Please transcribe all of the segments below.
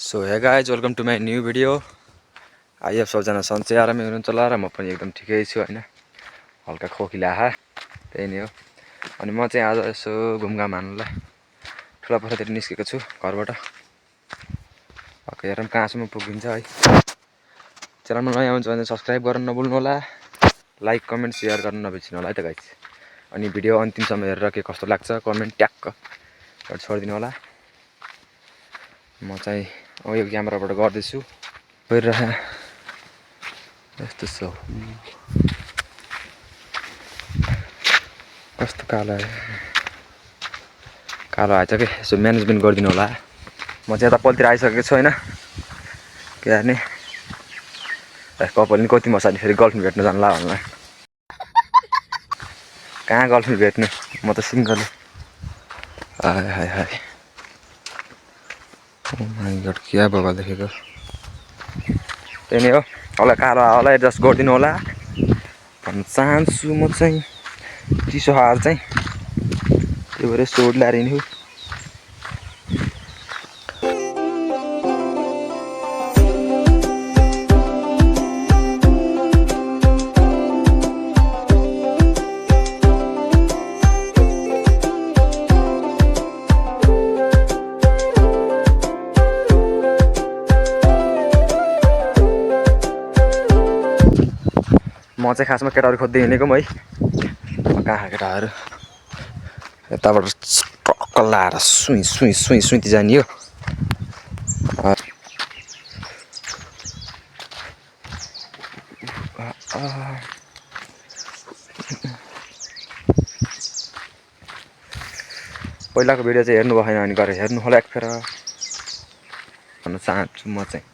So hey guys welcome to my new video. आइए सबजना सन्चै आरामै हुनुहुन्छ होला र म पनि एकदम ठिकै छु होइन। हल्का खोकिला त्यही नै हो। अनि म चाहिँ आज यसो घुमघाम हान्नुलाई ठुला पोखरातिर निस्केको छु घरबाट। हेरौँ कहाँसम्म पुगिन्छ है। च्यानलमा नयाँ हुन्छ भने सब्सक्राइब गर्न नभुल्नु होला, लाइक कमेन्ट सेयर गर्न नबिर्सिनु होला है त गाइज। अनि भिडियो अन्तिमसम्म हेरेर के कस्तो लाग्छ कमेन्ट ट्याक्क छोडिदिनु होला। म चाहिँ यो क्यामेराबाट गर्दैछु गइरह यस्तो छ कस्तो कालो आएछ कि यसो म्यानेजमेन्ट गरिदिनु होला। म चाहिँ यता पल्तिर आइसकेको छु होइन। के गर्ने कपाल नि कति मसा फेरि गर्लफ्रेन्ड भेट्न जानु ला भन्ला। कहाँ गर्लफ्रेन्ड भेट्नु, म त सिङ्गल। हाय हाय हाय क्या बगाल देखेको। त्यही नै हो, होला कालो हावालाई एडजस्ट गरिदिनु होला भन्न चाहन्छु म चाहिँ। चिसो हावा चाहिँ त्यही भएर सोड ल्याएर हिँड्यो। म चाहिँ खासमा केटाहरू खोज्दै हिँडेको है। कहाँ केटाहरू यताबाट टक्क लाएर सुइती जाने हो। पहिलाको भिडियो चाहिँ हेर्नु भएन भने गएर हेर्नु होला एकखेर भन्न चाहन्छु म चाहिँ।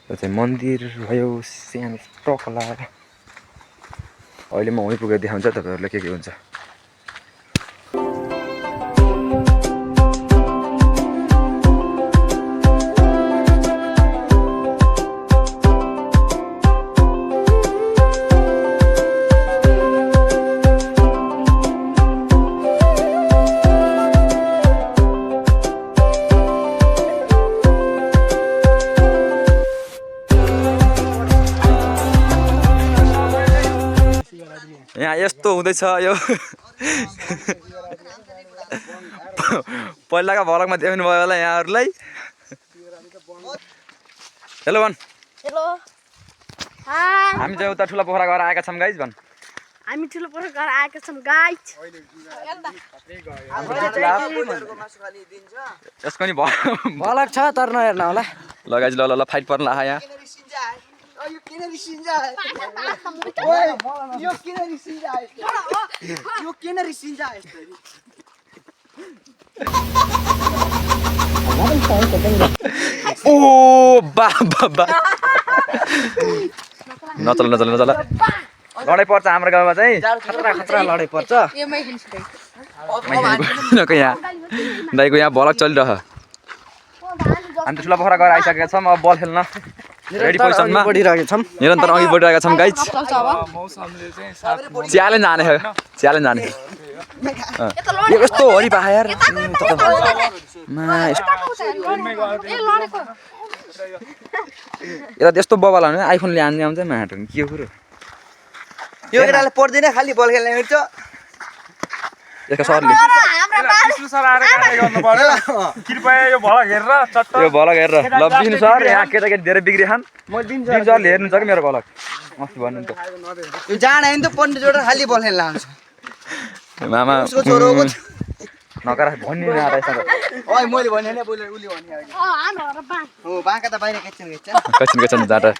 यो चाहिँ मन्दिर भयो सानो टक्क लाएर। अहिले म वहीँ पुगेर देखाउँछ तपाईँहरूलाई के हुन्छ। यहाँ यस्तो हुँदैछ यो पहिलाको भ्लगमा देख्नु भयो होला यहाँहरूलाई। हेलो भन। हेलो हामी चाहिँ उता ठुला पोखरा गएर आएका छौँ गाइज भन। हामी ठुलो पोखरा गएर आएका छौँ गाइज। यसको नि भलक छ तर नहेर्न होला। ल गाइज ल फाइट पर्न ला यहाँ। यो किन रिसिन्छ ओ बा नचल लडाइँ पर्छ हाम्रो गाउँमा चाहिँ। खतरा लडाइँ पर्छ। यहाँ दाइको यहाँ भलक चलिरह। हामी ठुला पोखरा गएर आइसकेका छौँ। अब बल खेल्न रेडी पोजिसनमा निरन्तर अघि बढिरहेका छौँ गाइज। च्यालेन्ज हाने हो च्यालेन्ज हाने। यो कस्तो हरि पा यार यता त्यस्तो बबाल हाल्नु आइफोन ल्याउने आउँछ माटो के कुरो। यो केटाले पर्दैन खालि बल खेल्न हिँड्छ। यसको सरले विष्णु सर आएर कार्य गर्नु पर्यो। कृपया यो भलक हेरेर चट्ट यो भलक हेरेर ल विष्णु सर यहाँ केटाकेटी धेरै बिग्री खान्। म दिन्छु सरले हेर्नु छ कि मेरो भलक अस्ति भन्नु त। यो जान हैन त पन्ध्र जोडा खालि बल खेल्न आउँछ। मामा उसको छोरो हो नकर भन्नु न आएछ। ओइ मैले भने हैन बोले उले भने अघि। हाम्रो घर बा हो बाका त बाहिर केचन कछिन जाटा।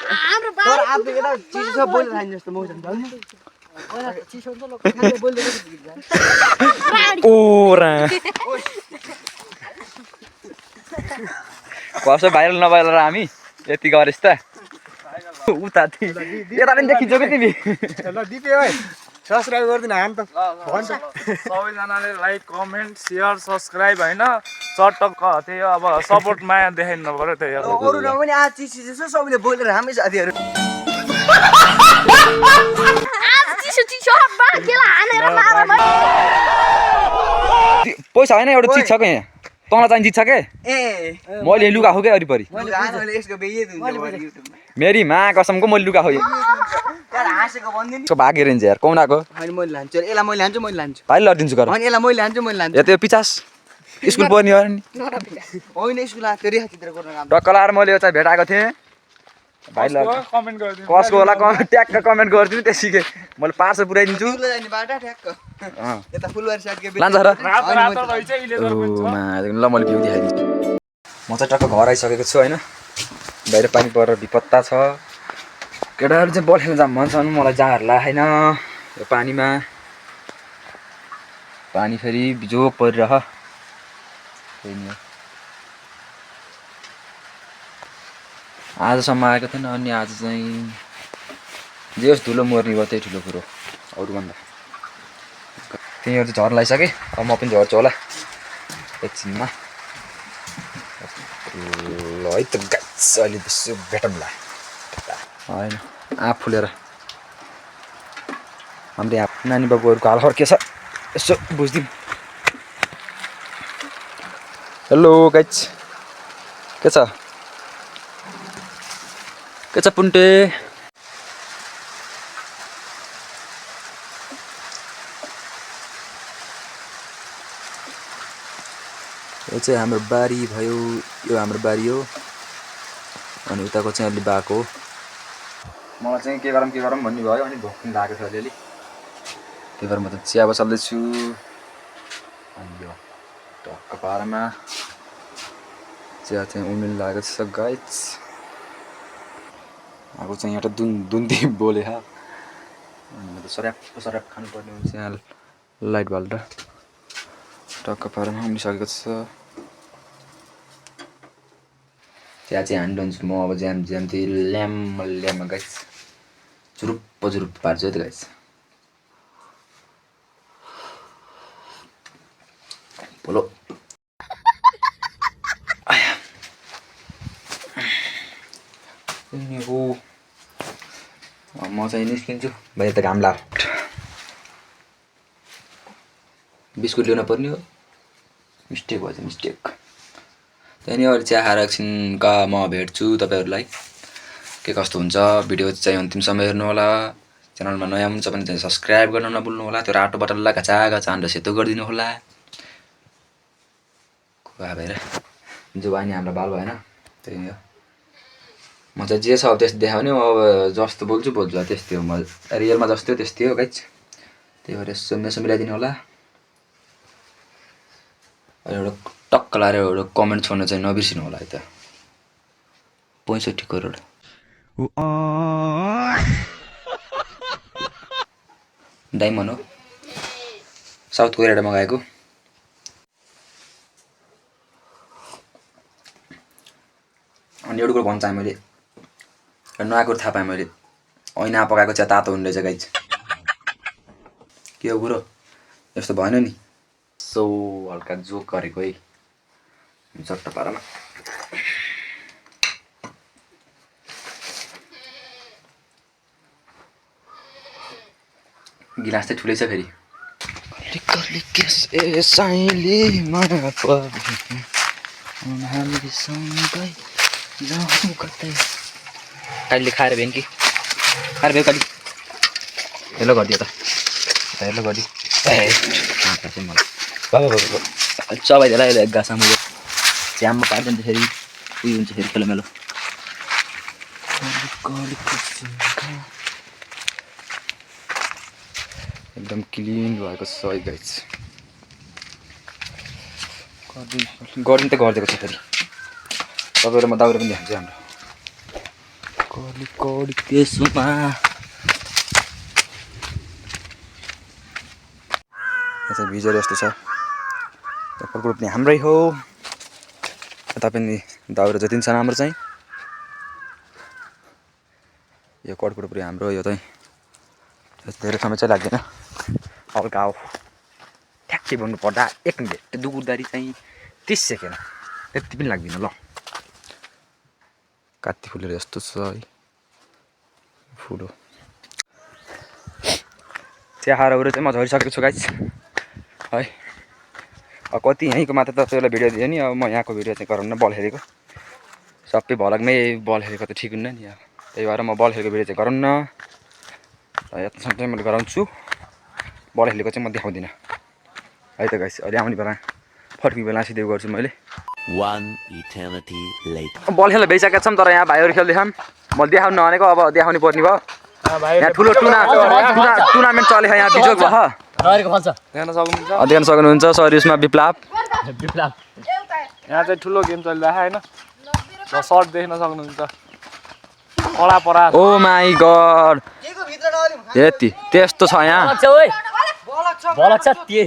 हाम्रो बा तर आफले केटा चिज सब बोलेर खाइन जस्तो मौसम छ नि। चिसो हुन्छ लोक खाने बोल्दै ओ रा कसो भाइरल नभएर हामी यति गरिस् त उता यता पनि देखिन्छौ कि तिमी। ल दिपे ओइ सब्स्क्राइब गर्दिन हान त भन्छ। सबैजनाले लाइक कमेन्ट सेयर सब्स्क्राइब हैन चटक्क त्यही अब सपोर्ट माया देखाइनु पर्यो त्यही हो। अरु न पनि आज चिज छ सबैले बोलेर हामी साथीहरु आज चिसो बा केला हानेर मार पैसा होइन एउटा चिज छ क्या यहाँ तँलाई चाहिने चिज छ के ए मैले लुगा हो क्या वरिपरि मैले मैले यसको बेयै दिन्छ युट्युबमा मेरी माँ कसमको मैले लुगा हो यार हाँसेको भन्दिन यसको भागेर हिँड्छ यार कौनाको होइन मैले लान्छु यसलाई मैले लान्छु मैले लान्छु भाइ लडिदिन्छु गर होइन यसलाई मैले लान्छु मैले लान्छु या त्यो 50 स्कुल पढ्ने हो नि होइन स्कुल आएको त्यो रेखाचित्र गर्न काम टक्क लाएर मैले यो चाहिँ भेटाएको थिएँ भाइ ल कमेन्ट गरिदिनु कसको होला ट्याक्क कमेन्ट गरिदिनु त्यसैकै मैले पार्सल पुऱ्याइदिन्छु स्कुल जाने बाटो ठ्याक्क यता फुलबारी साइडको लान्छ र रातो रातो रहेछ इलेजर पनि छ ल मैले भ्यू देखाइदिन्छु म चाहिँ टक्क घर आइसकेको छु होइन बाहिर पानी परेर विपत्ता छ केटाहरू चाहिँ बल खेल्न जाम भन्छन् मलाई जाँहरू लागेन यो पानीमा पानी फेरि बिजोग परिरह त्यही नि हो आजसम्म आएको थिएन अनि आज चाहिँ जे होस् धुलो मर्ने भयो त्यही ठुलो कुरो अरूभन्दा तिनीहरू चाहिँ झर्न लगाइसकेँ अब म पनि झर्छु होला एकछिनमा ल है त गाइस अहिले त्यसो भेटौँला होइन आँप फुलेर हाम्रो यहाँ नानी बाबुहरूको हाल के छ यसो बुझिदिउँ हेलो गाइस के छ पुन्टे यो चाहिँ हाम्रो बारी भयो यो हाम्रो बारी हो अनि उताको चाहिँ अलि बाको हो मलाई चाहिँ के गरौँ भन्ने भयो अनि भोक पनि लागेको छ अलिअलि त्यही भएर म त चिया बसाल्दैछु अनि यो टक्क पारामा चिया चाहिँ उम्लिन लागेको छ गाइस अब चाहिँ एउटा दुन्दी बोले हा अनि त सराप खानुपर्ने हुन्छ यहाँ लाइट बाल्दा टक्क पारामा उम्लिसकेको छ चिया चाहिँ हान्डन्छु म अब ज्याम चाहिँ ल्याममा गाइस जुरुप्प पार्छु है त गाइस बोलो हो म चाहिँ निस्किन्छु बाहिर त घाम लाग्यो बिस्कुट ल्याउन पर्ने हो मिस्टेक भएछ मिस्टेक त्यही नै अरू चिया खाएर एकछिनका म भेट्छु तपाईँहरूलाई के कस्तो हुन्छ भिडियो चाहिँ अन्तिमसम्म हेर्नु होला च्यानलमा नयाँ हुन्छ भने चाहिँ सब्सक्राइब गर्न नभुल्नु होला त्यो रातो बटनलाई घचा हानेर सेतो गरिदिनु होला खुवा भएर जो बानी हाम्रो बाल भएन त्यही हो म चाहिँ जे छ अब त्यस्तो देखाउने अब जस्तो बोल्छु त्यस्तै हो म रियलमा जस्तै हो त्यस्तै हो गाइस त्यही भएर यसो मिलाइदिनु होला एउटा टक्क लाएर एउटा कमेन्ट छोड्न चाहिँ नबिर्सिनु होला है त 65 करोड डायमन्ड हो साउथ कोरियाबाट मगाएको अनि एउटा कुरो भन्न चाहेँ मैले नयाँ कुरो थाहा पाएँ मैले ऐना पकाएको चिया तातो हुने रहेछ गाइस के हो कुरो यस्तो भएन नि सो हल्का जोक गरेको है चट्ट पारामा गिलास चाहिँ ठुलै छ फेरि कहिले खाएर भेन कि खाएर भेउ कहिले हेलो गरिदियो त हेलो गरिदियो चाहिँ मलाई बाबा चबाइदिएर अहिले एक गाँसमा मैले च्याममा पारिदिन्छ फेरि उयो हुन्छ फेरि खेलोमेलो एकदम क्लिन भएको छ है गाइस गरिदिनु त गरिदिएको छ फेरि तपाईँहरू म दाउरा पनि देखाउँछु हाम्रो कली त्यसमा चाहिँ भिजेर यस्तो छ फलको पनि हाम्रै हो यता पनि दाउरा जति छ हाम्रो चाहिँ यो कडकुट पनि हाम्रो यो चाहिँ धेरै समय चाहिँ लाग्दैन हल्का हो ठ्याक्कै भन्नु पर्दा 1 मिनट त्यो दुगुर्दारी चाहिँ 30 सेकेन्ड त्यति पनि लाग्दैन ल कात्ती फुलेर यस्तो छ है फुल हो चिया खाएर चाहिँ म झरिसकेको छु गाइस है कति यहीँको मात्र त त्यसलाई भिडियो दियो नि अब म यहाँको भिडियो चाहिँ गराउन बल हेरेको सबै भलगमै बल हेरेको त ठिक हुन्न नि अब त्यही भएर म बल हेरेको भिडियो चाहिँ गराउन्न यतिसम्म चाहिँ मैले गराउँछु बल हेरेको चाहिँ म देखाउँदिनँ है त गाइस अहिले आउने बेला फर्किने बेला सिधै गर्छु मैले बल खेल्न भइसकेका छौँ तर यहाँ भाइहरू खेल्दैछन् मैले देखाउनु नभनेको अब देखाउनु पर्ने भयो यहाँ ठुलो टुर्नामेन्ट चलेको यहाँ बिजोग भयो देख्न सक्नुहुन्छ सरियसमा विप्लव यहाँ चाहिँ ठुलो गेम चलिरहेको होइन सर्ट देख्न सक्नुहुन्छ कडा परा ओ माई गड यति त्यस्तो छ यहाँ बलक छ त्यो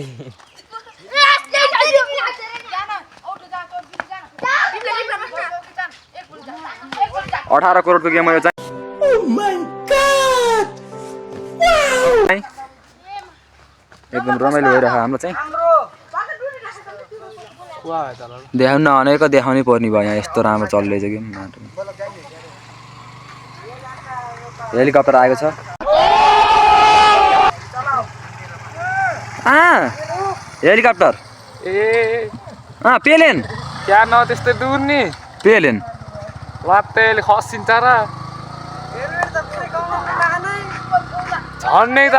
18 करोडको गेम हो यो चाहिँ एकदम रमाइलो भइरहेको हाम्रो चाहिँ देखाउनु नभनेको देखाउनै पर्ने भयो यहाँ यस्तो राम्रो चलिरहेछ गेम हेलिकप्टर आएको छ हेलिकप्टर पेलेन क्या न त्यस्तै दूर नि पेलेन लात्तेले खसिन्छ र झर्ने त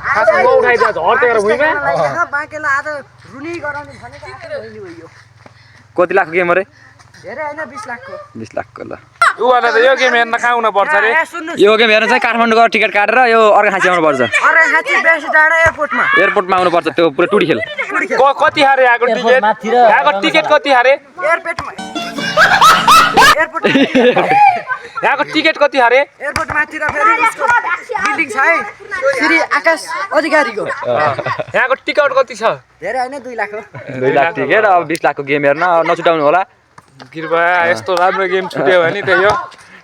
खासमा उठाइदियो झर्तेर भुइँमा बाँकेलाई आज रुनी गराउने भनेको आफै होइन यो कति लाखको गेम अरे धेरै हैन 20 लाखको 20 लाखको ल उ भने त यो गेम हेर्न कहाँ आउन पर्छ रे यो गेम हेर्न चाहिँ काठमाडौँ गएर टिकट काटेर यो अर्घाखाँची आउनु पर्छ अर्घाखाँची बेसी टाढा एयरपोर्टमा आउनु पर्छ त्यो पुरै टुडी खेल कति हारे यहाँको टिकट यहाँको टिकट कति हारे एयरपोर्टमा यहाँको टिकट कति हारे एयरपोर्ट माथि र फेरि उसको बिल्डिङ छ है श्री आकाश अधिकारीको यहाँको टिकट कति छ धेरै हैन 2 लाख हो 2 लाख टिकट अब 20 लाखको गेम हेर्न नछुटाउनु होला कृपया यस्तो राम्रो गेम छुट्यो भने त्यही हो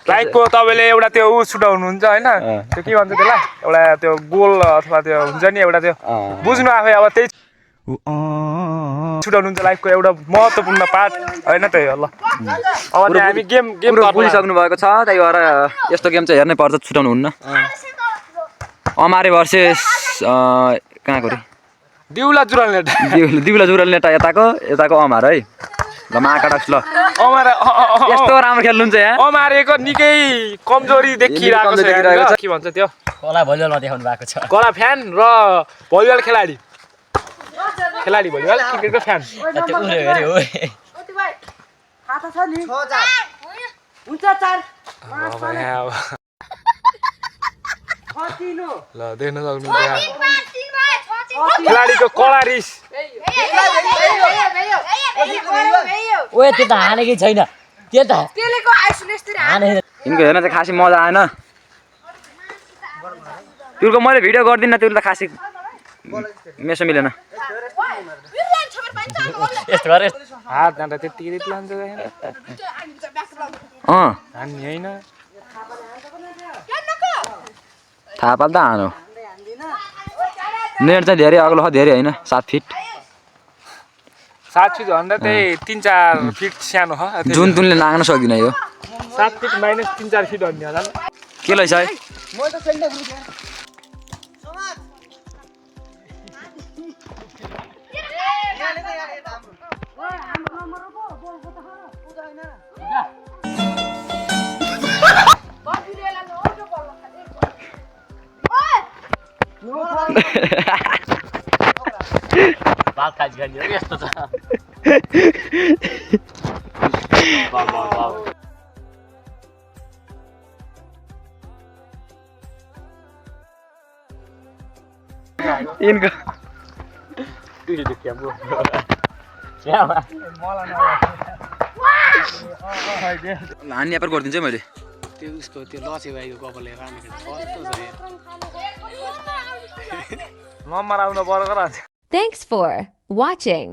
लाइकको तपाईँले एउटा त्यो ऊ छुटाउनुहुन्छ होइन त्यो के भन्छ त्यसलाई एउटा त्यो गोल अथवा त्यो हुन्छ नि एउटा त्यो बुझ्नु आफै अब त्यही छुटाउनुहुन्छ लाइफको एउटा महत्त्वपूर्ण पार्ट होइन त्यही हो ल अब हामी गेम बुझिसक्नु भएको छ त्यही भएर यस्तो गेम चाहिँ हेर्नै पर्छ छुटाउनु हुन्न अमारे भर्सेस कहाँको रे दिउला जुराल नेटा यताको अमार है ल महाकाडक्स ल अमार यस्तो राम्रो खेल्नुहुन्छ यहाँ अमारेको निकै कमजोरी देखिरहेको छ के भन्छ त्यो कला भलिबलमा देखाउनु भएको छ कला फ्यान र भलिबल खेलाडी भलिबल क्रिकेटको फ्यान त्यो उरे हेरे हो कति भाइ खाता छ नि 6000 हुन्छ 4 ल देख्न सक्नुहुन्छ खेलाडीको कला रिस ओए त्यो त हानेकै छैन त्यो त तेलेको आइसोलेसन हाने यिनको हेर्न चाहिँ खासै मजा आएन तिम्रो मैले भिडियो गर्दिनँ तिम्रो त खासै मेसो मिलेन यस्तो गरे हात जाँदा त्यतिकै रित लान्छ हान्ने होइन थाहा पाल्दा हानो नेट चाहिँ धेरै अग्लो छ धेरै होइन 7 फिट 7 फिट भन्दा त्यही 3-4 फिट सानो हो जुन तुनले नाग्न सक्दिन यो 7 फिट माइनस 3-4 फिट भन्ने होला के लैछ है बात काज गर्ने हो यस्तो छ इनको हान्ने पर गरिदिन्छु है मैले त्यो उसको त्यो लसे भाइको कपालले राम्रो कस्तो छ नम्बर आउन पर्छ Thanks for watching.